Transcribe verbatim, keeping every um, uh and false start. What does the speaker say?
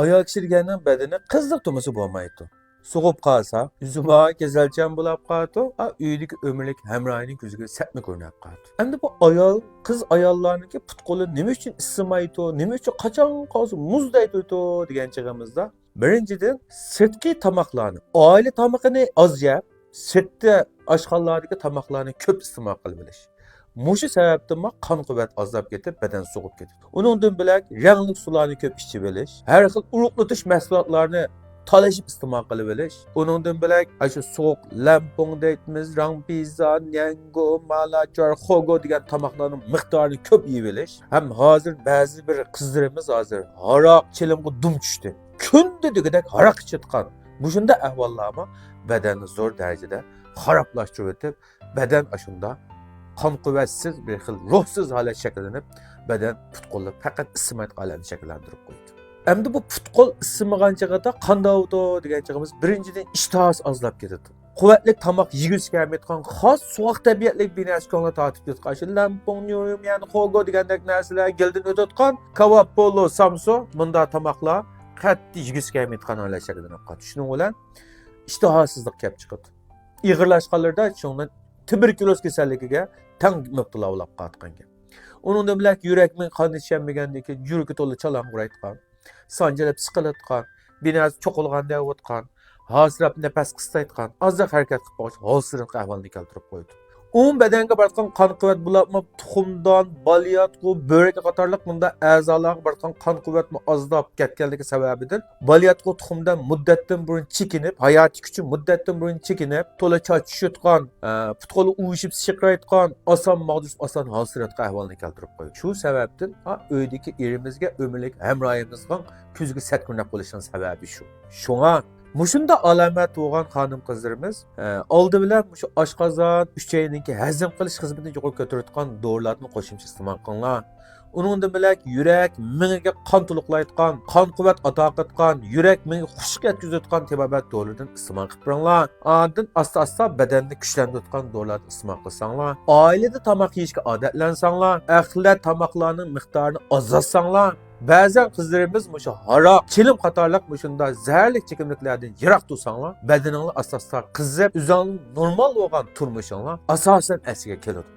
ئايال كىشى دېگەننىڭ بەدىنى قىزىق تۇرمىسا بولمايدۇ. سوغۇپ قالسا، ئۆزىمۇ كېسەلچان بولاپ قالىدۇ، ئا، ئۆيدىكى ئۆمۈرلۈك ھەمراھىنىڭ كۆزىگە سەتمە كۆرۈنۈپ قالىدۇ. ئەمدى بۇ ئايال، قىز ئاياللارنىڭكى پۇت-قولى نېمە ئۈچۈن ئىسسىمايدۇ، نېمە ئۈچۈن قاچان قالسا مۇزدەي تۇرىدۇ دېگەن چېغىمىزدا، بىرىنچىدىن، سىرتقى تاماقلارنى، ئائىلە تامىقىنى ئاز يەپ، سىرتتا ئاشخانىلاردىكى تاماقلارنى كۆپ ئىستېمال قىلىۋېلىش. مۇشۇ سەۋەبتىنمۇ قان قۇۋۋەت ئازلاپ كېتىپ، بەدەن سوغۇپ كېتىدۇ. ئۇنىڭدىن بۆلەك رەڭلىك سۇلارنى كۆپ ئىچىۋېلىش، ھەر خىل ئورۇقلىتىش مەھسۇلاتلارنى تالىشىپ ئىستېمال قىلىۋېلىش. ئۇنىڭدىن بۆلەك ئاشۇ سوغۇق لەمپۇڭ دەيتمىز، راڭپىزا، نيەنگو، مالاچار، خوگو دېگەن تاماقلارنىڭ مىقدارىنى كۆپ يېيىۋېلىش. ھەم ھازىر بەزى بىر قىزلىرىمىز ھازىر ھاراق، چىلىمغا دۇم چۈشتى. كۈندە دېگۈدەك ھاراق ئىچىۋاتقان. مۇشۇنداق ئەھۋاللارمۇ بەدەننى زور دەرىجىدە خارابلاشتۇرۇۋېتىپ، بەدەن ئاشۇنداق قان قۇۋۋەتسىز، بىر خىل روھسىز ھالەت شەكىللىنىپ، بەدەن پۇت-قوللار پەقەت ئىسسىمايدىغان ھالەتنى شەكىللەندۈرۈپ قويىدۇ. ئەمدى بۇ پۇت-قول ئىسسىمىغان چېغىدا قانداق بولىدۇ دېگەن چېغىمىز، بىرىنچىدىن، ئىشتىھاسى ئازلاپ كېتىدۇ. قۇۋۋەتلىك تاماق يېگۈسى كەلمەيدىغان، خاس سوغۇق تەبىئەتلىك بىر نەرسە كۆڭلى تارتىپ كېتىدىغان، ئاشۇ لەمپۇڭ، نيۇرۇم، يەنى خوگو دېگەندەك نەرسىلەر گېلىدىن ئۆتۈۋاتقان، كاۋاپ، پولو، سامسو، مۇنداق تاماقلار قەتئىي يېگۈسى كەلمەيدىغان ھالەت شەكىللىنىپ قالىدۇ. شۇنىڭ بىلەن ئىشتىھاسىزلىق كەپ چىقىدۇ. ئېغىرلاشقانلىرىدا شۇنىڭ بىلەن تۇبېركۇلوز كېسەللىكىگە تەڭ مۇپتىلا بولۇپ قالىدىغان گەپ. ئۇنىڭدىن بۆلەك يۈرەك مېڭە قان يېتىشەلمىگەندىن كېيىن يۈرىكى تولا چالاڭ ئۇرايدىغان، سانجىلىپ سىقىلىدىغان، بىر نەرسە چوقۇلىغاندەك بولۇۋاتقان، ھاسىراپ نەپەس قىستايدىغان، ئازراق ھەرىكەت قىلىپ باققاچ ھالسىرىدىغان ئەھۋالنى كەلتۈرۈپ قويىدۇ. ئومۇمەن بەدەنگە بارىدىغان قان قۇۋۋەت بولۇپمۇ تۇخۇمدان، بالىياتقۇ، بۆرەك قاتارلىق مۇنداق ئەزالارغا بارىدىغان قان قۇۋۋەتمۇ ئازلاپ كەتكەنلىكى سەۋەبىدىن بالىياتقۇ تۇخۇمدان مۇددەتتىن بۇرۇن چېكىنىپ، ھاياتىي كۈچى مۇددەتتىن بۇرۇن چېكىنىپ، تولا چاچ چۈشۈۋاتقان، ئە، پۇت-قولى ئۇۋۇشۇپ سىقىرايدىغان، ئاسان ماغدۇرسۇپ ئاسان ھالسىرىدىغان ئەھۋالنى كەلتۈرۈپ قويىدۇ. شۇ سەۋەبتىن، ھا، ئۆيدىكى ئېرىمىزگە، ئۆمۈرلۈك ھەمراھىمىزغا كۆزىگە سەت كۆرۈنەك بولۇشنىڭ سەۋەبى شۇ. شۇڭا مۇشۇنداق ئالامەت بولغان خانىم-قىزلىرىمىز، ئە، ئالدى بىلەن مۇشۇ ئاشقازان، ئۈچەينىڭكى ھەزىم قىلىش خىزمىتىنى يۇقىرى كۆتۈرۈۋاتقان دورىلاردىن قوشۇمچە ئىستېمال قىلىڭلار. ئۇنىڭدىن بۆلەك يۈرەك، مېڭىگە قان تولۇقلايدىغان، قان قۇۋۋەت ئاتا قىلىدىغان، يۈرەك، مېڭىگە خۇشلۇق يەتكۈزىدىغان تېبابەت دورىلىرىدىن ئىستېمال قىلىپ بېرىڭلار. ئاندىن ئاستا-ئاستا بەدەننى كۈچلەندۈرىدىغان دورىلاردىن ئىستېمال قىلساڭلار، ئائىلىدە تاماق يېيىشكە ئادەتلەنسەڭلار، ئەخلەت تاماقلارنىڭ مىقدارىنى ئازالتساڭلار، بەزەن قىزلىرىمىز مۇشۇ ھاراق، چىلىم قاتارلىق مۇشۇنداق زەھەرلىك چېكىملىكلەردىن يىراق تۇرساڭلار، بەدىنىڭلار ئاستا-ئاستا قىزىپ، ئۆزۈڭلارنىڭ نورمال بولغان تۇرمۇشۇڭلار ئاساسەن ئەسلىگە كېلىدۇ.